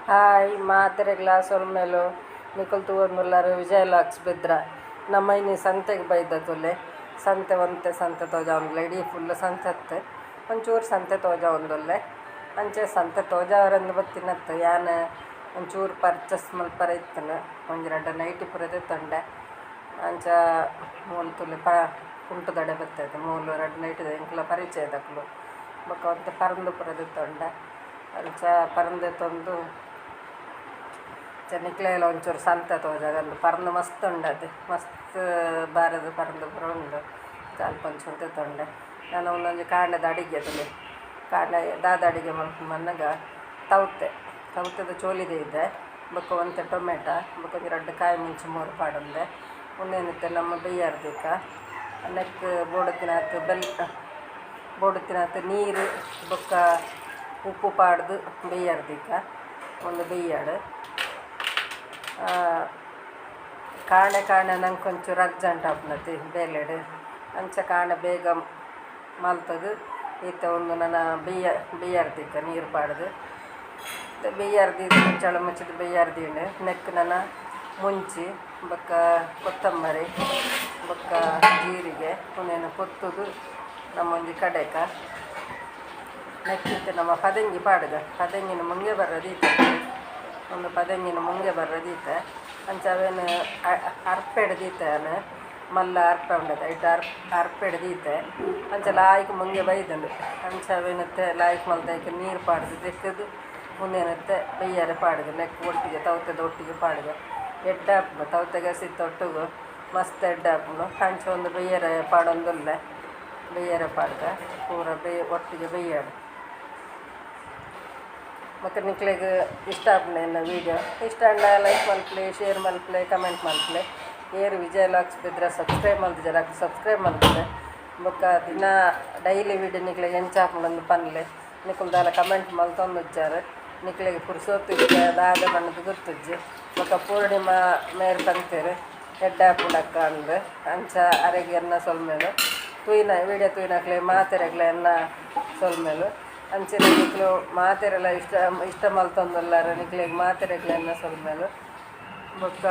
Hi ಮಾತೆರೆಗ್ಲಾ ಸೊಲ್ಮೆಲು. ನಿಕುಲು ತೂವೊಂದುಲ್ಲರ್ ವಿಜಯ ಲಾಕ್ಸ್ ಬೆದ್ರ. ನಮ ಇನಿ ಸಂತೆಗ್ ಬೈದ ತೂಲೆ. ಸಂತೆ ಒಂತೆ ಸಂತೆ ತೋಜಾವೊಂದುಲ್ಲೆ ಇಡೀ ಫುಲ್ಲ್ ಸಂತೆ ಅತ್ತ್ ಒಂಚೂರು ಸಂತೆ ತೋಜಾವೊಂದುಲ್ಲೆ. ಅಂಚೆ ಸಂತೆ ತೋಜಾವರೆಂದ್ ಬತ್ತಿನತ್ತ್ ಯಾನ್ ಒಂಚೂರು ಪರ್ಚೇಸ್ ಮಲ್ಪರೆ ಇತ್ತುಂಡು. ಒಂಜಿ ರಡ್ಡ್ ನೈಟಿ ಪೂರ ದೆತೊಂಡೆ. ಅಂಚ ಮೂಲು ತೂಲೆ ಕುಂಟುದಡೆ ಬತ್ತೇದ್ ಮೂಲು ರಡ್ಡ್ ನೈಟಿ ಎಂಕ್ಲ ಪರಿಚಯದಕುಲು. ಬೊಕ ಒಂತೆ ಪರ್ಂದ್ ಪೂರ ದೆತೊಂಡೆ. ಅಂಚ ಪರ್ಂದ್ ದೆತೊಂದು ನಿಕ್ಲೆಗ್ಲ ಒಂಚೂರು ಸಂತೆ ತೋಜಾಗಂದ್ ಪರ್ಂದ್ ಮಸ್ತ್ ಉಂಡತೆ ಮಸ್ತ್ ಬಾರದ ಪರ್ಂದ್ ಪೂರ ಉಂಡು. ಅಲ್ಪ ಒಂಚೂರು ದೆತೊಂಡೆ. ನನ ಉಂದೊಂಜಿ ಕಾಂಡೆದ ಅಡಿಗೆ ತೂಲೆ. ಕಾಂಡೆ ದಾದ ಅಡಿಗೆ ಮಲ್ಪುನಗ ತೌತೆ ತೌತೆದ ಚೋಲಿ ದೈದೆ ಬೊಕ ಒಂತೆ ಟೊಮೆಟ ಬೊಕ ಒಂಜಿ ರಡ್ಡ್ ಕಾಯಿ ಮುಂಚಿ ಮೂರು ಪಾಡೊಂದೆ. ಉಂದೆನಿತ್ತೆ ನಮ್ಮ ಬೆಯ್ಯರ್ ದೀಕ ನೆಕ್ಕ್ ಬೋಡುತ್ತಿನಾತ್ ಬೆಲ್ಲ ಬೋಡುತ್ತಿನಾತ್ ನೀರು ಬೊಕ್ಕ ಉಪ್ಪು ಪಾಡ್ದು ಬೆಯ್ಯರ್ ದೀಕ ಉಂದು ಬೆಯ್ಯಡ್. ಕಾಂಡೆ ಕಾಂಡೆ ನಂಕ್ ಒಂಚೂರು ಅರ್ಜೆಂಟ್ ಆಪುನತೆ ಬೇಲೆಡ್. ಅಂಚ ಕಾಂಡೆ ಬೇಗ ಮಲ್ತುದು ಇತ್ತೆ ಉಂದು ನನ ಬೆಯ್ಯರ್ ದೀಕ ನೀರು ಪಾಡ್ದು. ಬೆಯ್ಯರ್ ದೀದ್ ಮುಚ್ಚಳ ಮುಚ್ಚಿದ್ ಬೆಯ್ಯರ್ ದೀಂಡ್ ನೆಕ್ಕ್ ನನ ಮುಂಚಿ ಬೊಕ್ಕ ಕೊತ್ತಂಬರಿ ಬೊಕ್ಕ ಜೀರಿಗೆ ಉಂದೆನ್ ಪೊತ್ತುದು ನಮೊಂಜಿ ಕಡೆಕ ನೆಕ್ಕ್ ಇತ್ತೆ ನಮ ಪದೆಂಗಿ ಪಾಡುಗ. ಪದೆಂಗಿನ್ ಮುಂಗೆ ಬರ್ರ ದೀತೆ. ಉಂದು ಪದೆಂಗಿನ್ ಮುಂಗೆ ಬರ್ರ ದೀತೆ. ಅಂಚ ಅವೆನ್ ಅರ್ಪೆಡ್ ದೀತೆ ಯಾನ್. ಮಲ್ಲ ಅರ್ಪೆ ಉಂಡತೆ ಐಟ್ ಅರ್ಪೆಡ್ ದೀತೆ. ಅಂಚ ಲಾಯ್ಕ್ ಮುಂಗೆ ಬೈದುಂಡು. ಅಂಚ ಅವೆನ್ ಇತ್ತೆ ಲಾಯ್ಕ್ ಮಲ್ತ್ ಐಕ್ ನೀರು ಪಾಡ್ದು ದೆಕ್ಕುದು ಉಂದೆನ್ ಇತ್ತೆ ಬೆಯ್ಯರೆ ಪಾಡುಗ. ನೆಕ್ಕ್ ಒಟ್ಟಿಗೆ ತೌತೆದ ಒಟ್ಟಿಗೆ ಪಾಡುಗ. ಎಡ್ಡೆ ಆಪುಂಡು ತೌತೆ ಗಸಿತ ಒಟ್ಟುಗು ಮಸ್ತ್ ಎಡ್ಡೆ ಆಪುಂಡು. ಅಂಚ ಉಂದು ಬೆಯ್ಯರೆ ಪಾಡೊಂದುಲ್ಲೆ. ಬೆಯ್ಯರೆ ಪಾಡ್ಗ ಪೂರ ಒಟ್ಟಿಗೆ ಬೆಯ್ಯಡ್. ಬೊಕ ನಿಕ್ಲೆಗ್ ಇಷ್ಟ ಆಪುಂಡು ಎನ್ನ ವೀಡಿಯೋ. ಇಷ್ಟ ಆಂಡ ಲೈಕ್ ಮಲ್ಪುಲೆ, ಶೇರ್ ಮಲ್ಪುಲೆ, ಕಮೆಂಟ್ ಮಲ್ಪುಲೆ. ಏರ್ ವಿಜಯ ಲಾಕ್ಸ್ ಬೆದ್ರ ಸಬ್ಸ್ಕ್ರೈಬ್ ಮಲ್ತಿಜರ ಸಬ್ಸ್ಕ್ರೈಬ್ ಮಲ್ಪುಲೆ. ಬೊಕ ದಿನ ಡೈಲಿ ವೀಡಿಯೋ ನಿಕ್ಲೆಗ್ ಎಂಚ ಆಪುಂಡು ಪನ್ಲೆ. ನಿಕುಲು ದಾಲ ಕಮೆಂಟ್ ಮಲ್ತೊಂದುಜ್ಜಾರ್. ನಿಕ್ಲೆಗ್ ಪುರ್ಸೊತ್ತು ಇಜ್ಜ ದಾದ ಪಂಡುದು ಗೊತ್ತುಜ್ಜಿ. ಬೊಕ ಪೂರ್ಣಿಮಾ ಮೇರ್ ಪಂತೆರ್ ಎಡ್ಡೆ ಆಪುಂಡು ಅಕ್ಕ ಅಂದ್. ಅಂಚ ಅರೆಗ್ ಎನ್ನ ಸೊಲ್ಮೆಲು. ತೂಯಿನ ವೀಡಿಯೋ ತೂಯಿನಕ್ಲೆ ಮಾತೆರೆಗ್ಲ ಎನ್ನ ಸೊಲ್ಮೆಲು. ಅಂಚನೆ ನಿಕ್ಲು ಮಾತೆರೆಲ ಇಷ್ಟ ಇಷ್ಟ ಮಲ್ತೊಂದುಲ್ಲರ್ ನಿಕ್ಲೆಗ್ ಮಾತೆರೆಗ್ಲ ಎನ್ನ ಸೊಲ್ಮೆಲು. ಬೊಕ್ಕ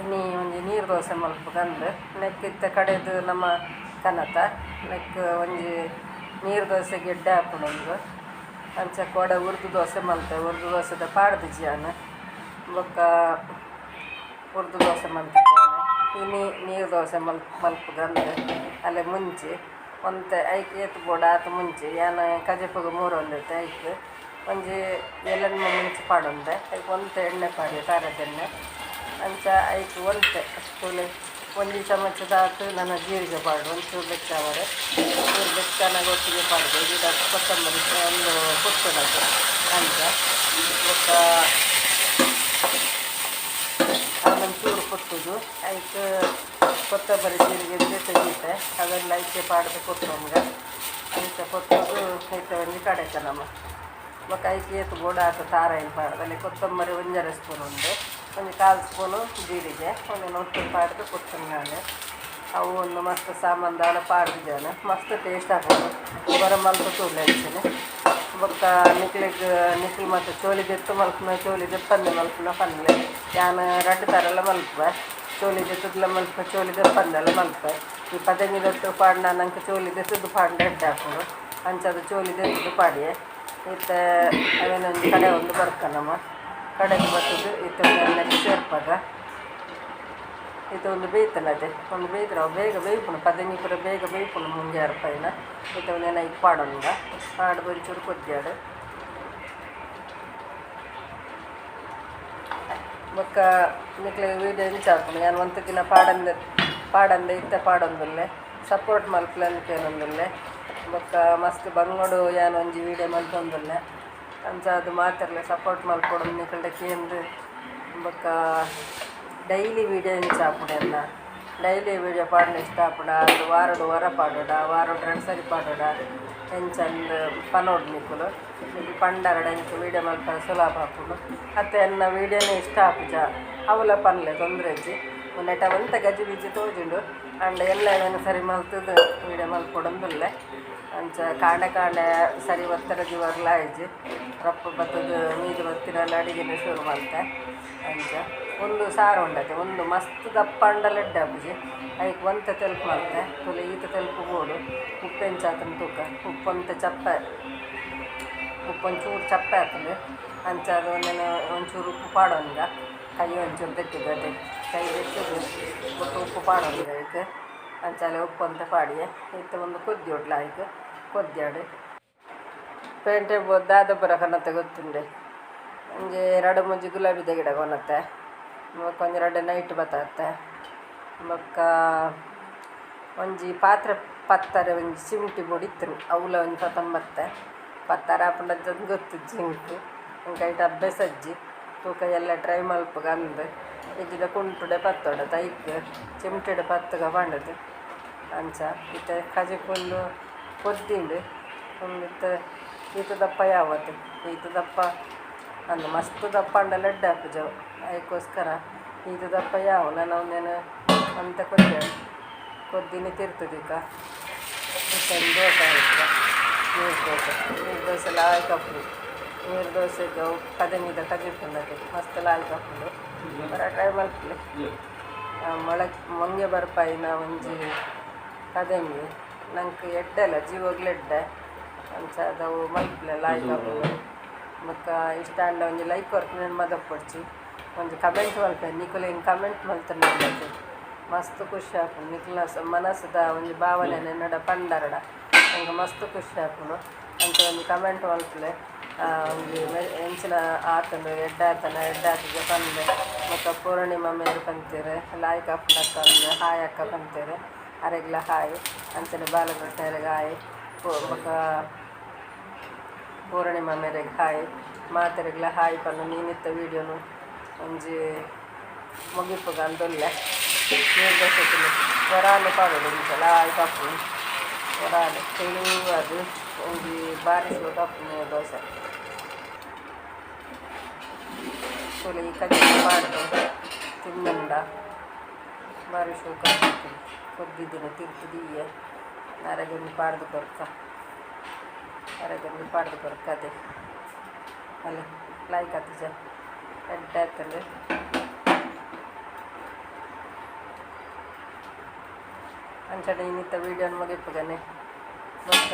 ಇನಿ ಒಂಜಿ ನೀರು ದೋಸೆ ಮಲ್ಪುಗಂದ್. ನೆಕ್ಕ್ ಇತ್ತೆ ಕಡೆದು ನಮ ಕನತ ನೆಕ್ಕ್ ಒಂಜಿ ನೀರು ದೋಸೆಗ್ ಎಡ್ಡೆ ಆಪುಂಡು ಉಂದು. ಅಂಚ ಕೋಡೆ ಉರ್ದು ದೋಸೆ ಮಲ್ತೆ. ಉರ್ದು ದೋಸೆದ ಪಾಡ್ದಿಜಿ ಯಾನ್. ಬೊಕ್ಕ ಉರ್ದು ದೋಸೆ ಮಲ್ತೆ ಕೋಡೆ. ಇನಿ ನೀರು ದೋಸೆ ಮಲ್ಪುಗಂದ್. ಅಲೆ ಮುಂಚಿ ಒಂತೆ ಐಕ್ ಏತ್ ಬೋಡು ಆತ್ ಮುಂಚಿ. ಯಾನ್ ಕಜಿಪುಗು ಮೂರೊಂದಿತ್ತೆ ಐಕ್ ಒಂಜಿ ಏಲೆನ್ಮ ಮುಂಚಿ ಪಾಡೊಂದೆ. ಐಕ್ ಒಂತೆ ಎಣ್ಣೆ ಪಾಡ್ಯೆ ತಾರಾದ ಎಣ್ಣೆ. ಅಂಚ ಐಕ್ ಒಂತೆ ತೂಲೆ ಒಂಜಿ ಚಮಚದಾತ್ ನನ ಜೀರಿಗೆ ಪಾಡು ಒಂಚೂರು ಬೆಚ್ಚ ಆವರೆ. ಒಂಚೂರು ಬೆಚ್ಚ ಆನಗ ಒಟ್ಟಿಗೆ ಪಾಡ್ದೆ ಗಿಡ ಕೊತ್ತಂಬರಿ ಒಂದು ಪೊತ್ತುನತೆ ಅಂಚ. ಬೊಕ್ಕ ಒಂಚೂರು ಪೊತ್ತುದು ಐಕ್ ಕೊತ್ತಂಬರಿ ಜೀರಿಗೆ ಜೊತೆ ದೀತೆ ಅವೆಲ್ಲ ಐಕೆ ಪಾಡ್ದು ಪೊತ್ತೊಂಗ. ಅಂಚ ಪೊತ್ತುದು ಐತೆ ಒಂಜಿ ಕಡೆತ ನಮ. ಬೊಕ್ಕ ಐಕ್ ಏತ್ ಬೋಡು ಆತ್ ತಾರಾಯಿನ್ ಪಾಡ್ದ್ ಅಲ್ಲಿ ಕೊತ್ತಂಬರಿ ಒಂಜರೆ ಸ್ಪೂನ್ ಉಂಡು. ಒಂಜಿ ಕಾಲು ಸ್ಪೂನು ಜೀರಿಗೆ ಉಂದೆನ್ ಒಟ್ಟು ಪಾಡ್ದು ಪೊತ್ತುಂಗಾಂಡ್. ಅವು ಒಂದು ಮಸ್ತ್ ಸಾಮಾನ್ ದಾಲ ಪಾಡ್ದಿಜಾನ್ ಮಸ್ತ್ ಟೇಸ್ಟ್ ಆಪುಂಡು. ಒರ ಮಲ್ತ್ ತೂಲೆ ಅಂಚನೆ. ಬೊಕ್ಕ ನಿಕ್ಲೆಗ್ ನಿಕ್ಲ್ ಮಾತ ಚೋಲಿ ದೆತ್ತ್ ಮಲ್ಪುನ ಚೋಲಿ ದೆಪ್ಪಂದೆ ಮಲ್ಪುನ ಪನ್ಲೆ. ಯಾನ್ ರಡ್ಡ್ ಥರಲ ಮಲ್ಪುವೆ. ಚೋಲಿ ದೆತ್ತುದ್ಲ ಮಲ್ಪುವೆ ಚೋಲಿ ದೆಪ್ಪಂದೆಲ ಮಲ್ಪುವೆ. ಈ ಪದೆಂಗಿದೊಟ್ಟು ಪಾಡ್ಂಡ ನಂಕ್ ಚೋಲಿ ದೆತ್ತುದು ಪಾಡ್ಂಡ ಎಡ್ಡೆ ಆಪುಂಡು. ಅಂಚಾದ್ ಚೋಲಿ ದೆತ್ತುದು ಪಾಡ್ಯೆ. ಇತ್ತೆ ಅವೆನ್ ಒಂಜಿ ಕಡೆ ಒಂದು ಬರ್ಕ ನಮ. ಕಡೆಗ್ ಬತ್ತುದು ಇತ್ತೆ ಉಂದೆನ್ ನೆಕ್ಕ್ ಸೇರ್ಪಾಗ. ಇತ್ತೆ ಉಂದು ಬೇಯ್ತುಂಡತೆ. ಉಂದು ಬೇಯ್ತುಂಡ ಅವು ಬೇಗ ಬೇಯ್ಪುಂಡು. ಪದೆಂಗಿ ಪೂರ ಬೇಗ ಬೇಯ್ಪುಂಡು ಮುಂಗೆ ಅರ್ಪಯಿನ. ಇತ್ತೆ ಉಂದೆನ್ ಐಕ್ ಪಾಡೊಂದ ಪಾಡ್ದ್ ಒಂಚೂರು ಕೊದ್ಯಾಡ್. ಬೊಕ್ಕ ನಿಕ್ಲೆಗ್ ವೀಡಿಯೋ ಎಂಚ ಆಪುಂಡು ಯಾನ್ ಒಂತೆ ದಿನ ಪಾಡಂದೆ ಪಾಡಂದೆ ಇತ್ತೆ ಪಾಡೊಂದುಲ್ಲೆ. ಸಪೋರ್ಟ್ ಮಲ್ಪುಲೆ ಅಂದ್ ಕೇನೊಂದುಲ್ಲೆ. ಬೊಕ್ಕ ಮಸ್ತ್ ಬಂಗೋಡು ಯಾನ್ ಒಂಜಿ ವೀಡಿಯೋ ಮಲ್ತೊಂದುಲ್ಲೆ. ಅಂಚಾದ್ ಮಾತೆರ್ಲ ಸಪೋರ್ಟ್ ಮಲ್ಪೊಡು ನಿಕಲ್ಡ ಕೇಂದ್. ಬೊಕ್ಕ ಡೈಲಿ ವೀಡಿಯೋ ಎಂಚ ಆಪುಂಡು ಎನ್ನ. ಡೈಲಿ ವೀಡಿಯೋ ಪಾಡ್ಂಡ ಇಷ್ಟ ಆಪುಂಡ ಅತ್ತ್ ವಾರೊಡು ಒರ ಪಾಡೊಡ ವಾರೊಡು ರಡ್ಡ್ ಸರಿ ಪಾಡೊಡ ಎಂಚಂದ್ ಪನೊಡು ನಿಕುಲು. ನಿಕುಲು ಪಂಡರಡ ಎಂಕ್ ವೀಡಿಯೋ ಮಲ್ಪರೆ ಸುಲಭ ಆಪುಂಡು. ಅತ್ತ್ ಎನ್ನ ವೀಡಿಯೋನೆ ಇಷ್ಟ ಆಪುಜ ಅವುಲ ಪನ್ಲೆ ತೊಂದ್ರೆ ಇಜ್ಜಿ. ಉಂದೆಟ ಒಂತೆ ಗಜಿ ಬಿಜಿ ತೋಜುಂಡು. ಆಂಡ ಎಲ್ಲೆ ಅವೆನ್ ಸರಿ ಮಲ್ತುದು ವೀಡಿಯೋ ಮಲ್ಪೊಡೊಂದುಲ್ಲೆ. ಅಂಚ ಕಾಂಡೆ ಕಾಂಡೆ ಸರಿ ಒತ್ತರ ದಿವರ್ಲ ಆಯ್ಜಿ ರಪ್ಪ ಬತ್ತದ ಮೀದು ಬತ್ತಿನ ಅಡಿಗೆನ ಶುರು ಮಲ್ತೆ. ಅಂಚ ಒಂದು ಸಾರು ಉಂಡತೆ ಒಂದು ಮಸ್ತ್ ದಪ್ಪ ಅಂಡಲ ಎಡ್ಡೆ ಆಪುಜಿ ಐಕ್ ಒಂತೆ ತೆಲ್ಪು ಮಲ್ತೆ ತುಲೆ ಈತ ತೆಲ್ಪು ಬೋಡು ಉಪ್ಪೆಂಚಾತನ ತೂಕ ಉಪ್ಪೊಂತೆ ಚಪ್ಪೆ ಉಪ್ಪೊಂಚೂರು ಚಪ್ಪೆ ಆತುಂಡು. ಅಂಚ ಅದು ಒಂದೇನು ಒಂಚೂರು ಉಪ್ಪು ಪಾಡೊಂದ ಕೈ ಒಂಚೂರು ದೆಕ್ಕಿದ್ದು ಅದೇ ಕೈ ದೆಕ್ಕಿದ್ದು ಬೊಕ್ಕ ಉಪ್ಪು ಪಾಡೊಂದು ಐಕ್ ಅಂಚಾಲೆ ಉಪ್ಪೊಂತೆ ಪಾಡಿಯೆ ಇತ್ತೆ ಒಂದು ಕೊದ್ದಿಯೊಡ್ಲ ಐಕ್ ಕೊದ್ಯಾಡು ಪೇಂಟೆ ದಾದ ಪೂರ ಕನತೆ ಗೊತ್ತುಂಡೆ ಒಂಜಿ ರಡ್ಡ್ ಮೂಜಿ ಗುಲಾಬಿದ ಗಿಡ ಕೊನತ್ತೆ ಬೊಕ ಒಂಜಿ ರಡ್ಡ್ ನೈಟ್ ಬತ್ತತ್ತೆ ಬೊಕ್ಕ ಒಂಜಿ ಪಾತ್ರೆ ಪತ್ತರೆ ಒಂಜಿ ಚಿಮ್ಟಿ ಬೋಡಿತ್ತುಂಡು ಅವ್ಲ ಒಂಜಿ ಪತೊಂದು ಬತ್ತೆ ಪತ್ತರ ಆಪುಂಡ ಗೊತ್ತುಜ್ಜಿ ಎಂಕ್ ಎಂಕ್ ಐಟ್ ಅಭ್ಯಾಸ ಇಜ್ಜಿ ತೂಕ ಎಲ್ಲ ಟ್ರೈ ಮಲ್ಪುಗ ಅಂದ್ ಇಜ್ಜಿಡ ಕುಂಟುಡೆ ಪತ್ತೊಡು ಐಕ್ ಚಿಮ್ಟಿಡ್ ಪತ್ತುಗ ಪಂಡುದು ಅಂಚ ಇತ್ತೆ ಕಜಿಪುಂದು ಕೊದ್ದಿಂಡು ಉಂದು ಇತ್ತೆ ಈತ್ ದಪ್ಪ ಯಾವತ್ ಈತ್ ದಪ್ಪ ಅಂದ್ ಮಸ್ತ್ ದಪ್ಪ ಆಂಡಲ ಎಡ್ಡೆ ಆಪುಜಿ ಅವು ಐಕೋಸ್ಕರ ಈತ್ ದಪ್ಪ ಯಾವು ನನ ಉಂದೆನ್ ಒಂತೆ ಕೊದ್ಯಾಡ್ ಕೊದ್ದಿನಿ ತಿರ್ತುದಿಕ ಇತ್ತೆ ದೋಸೆ ಮಲ್ಪುಗ ನೀರು ದೋಸೆ. ನೀರು ದೋಸೆ ಲಾಯ್ಕ್ ಆಪುಂಡು. ನೀರು ದೋಸೆಗ್ ಅವು ಕದೆಂಜಿದ ಕಜಿಪು ಉಂಡತೆ ಮಸ್ತ್ ಲಾಯ್ಕ್ ಆಪುಂಡು. ಪೂರ ಟ್ರೈ ಮಲ್ಪುಲೆ. ಮೊಳ ಮಂಗೆ ಬರ್ಪಾಯಿನ ಒಂಜಿ ಕದೆಂಜಿ ನಂಕ್ ಎಡ್ಡೆಲ ಜೀವೊಗ್ಲ ಎಡ್ಡೆ ಅಂಚಾದ್ ಅವು ಮಲ್ಪುಲೆ ಲಾಯ್ಕ್ ಆಪುಂಡು. ಬೊಕ್ಕ ಇಷ್ಟ ಆಂಡ ಒಂಜಿ ಲೈಕ್ ಕೊರ್ಪುನೆನ್ ಮದಪೊಡ್ಚಿ ಒಂಜಿ ಕಮೆಂಟ್ ಮಲ್ಪುಲೆ. ನಿಕುಲು ಎಂಕ್ ಕಮೆಂಟ್ ಮಲ್ತುಂಡ ಮಸ್ತ್ ಖುಷಿ ಆಪುಂಡು. ನಿಕಲ್ನ ಮನಸ್ಸುದ ಒಂಜಿ ಭಾವನೆನ್ ಎನ್ನಡ ಪಂಡರ್ಡ ಎಂಕ್ ಮಸ್ತ್ ಖುಷಿ ಆಪುಂಡು. ಅಂಚ ಒಂಜಿ ಕಮೆಂಟ್ ಮಲ್ಪುಲೆ. ಒಂಜಿ ಎಂಚಿನ ಆತುಂಡು ಎಡ್ಡೆ ಆತುಂಡ ಎಡ್ಡೆ ಆತುಜ ಪನ್ಲೆ. ಬೊಕ್ಕ ಪೂರ್ಣಿಮಾ ಮೇರ್ ಪಂತೆರ್ ಲಾಯ್ಕ್ ಆಪುಂಡು ಅಕ್ಕ ಅಂದ್ ಹಾಯ್ ಅಕ್ಕ ಪಂತೆರ್ ಅರೆಗ್ಲ ಹಾಯ್. ಅಂಚನೆ ಬಾಲಕೃಷ್ಣೆರೆಗ್ ಹಾಯ್. ಬೊಕ್ಕ ಪೂರ್ಣಿಮಾ ಮೇರೆಗ್ ಹಾಯ್. ಮಾತೆರೆಗ್ಲ ಹಾಯ್ ಪನ್ನೊಂದು ಇನಿತ್ತ ವೀಡಿಯೋನು ಒಂಜಿ ಮುಗಿಪುಗ ಅಂದುಲ್ಲೆ. ನೀರು ದೋಸೆ ತಿನ್ಲೆ ಒರಾನೆ ಪಾಡೊಡು ಇಂಚ ಲಾಯ್ಕ್ ಆಪುಂಡು ಒರಾನೆ ತೆಳುವಾದ್ ಒಂಜಿ ಬಾರಿ ಶೋಕು ಆಪುಂಡು ನೀರು ದೋಸೆ. ತೂಲೆ ಈ ಕಜಿಪು ಪಾಡ್ದ್ ತಿಂದಂಡ ಬಾರಿ ಶೋಕು ಆಪುಂಡು. ಕೊದ್ದಿದಿನ ತಿರ್ತ್ ದೀಯೆ ಅರೆಗ್ ಒಂಜಿ ಪಾಡ್ದ್ ಕೊರ್ಕ ಅರೆಗ್ ಒಂಜಿ ಪಾಡ್ದ್ ಕೊರ್ಕ ಅತೆ ಅಲೆ ಲಾಯ್ಕ್ ಆತುಜ ಎಡ್ಡೆ ಆತುಂಡು. ಅಂಚನೆ ಇನಿತ ವೀಡಿಯೋನ್ ಮುಗಿಪುಗನೆ ಬೊಕ್ಕ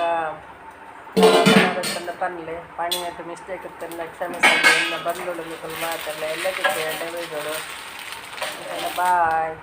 ಪನ್ಲೆ ಪಣಿನೆಟ್ ಮಿಸ್ಟೇಕ್ ಇತ್ತುಂಡ ಕ್ಷಮಿಸೊಡು ಎನ್ನ ಬಂಧುಲು ನಿಕುಲು ಮಾತೆರ್ಲ ಎಲ್ಲೆ ತಿಕ್ಕುವೆ ಎಡ್ಡೆ ವೀಡಿಯೋಡು. ಬಾಯ್.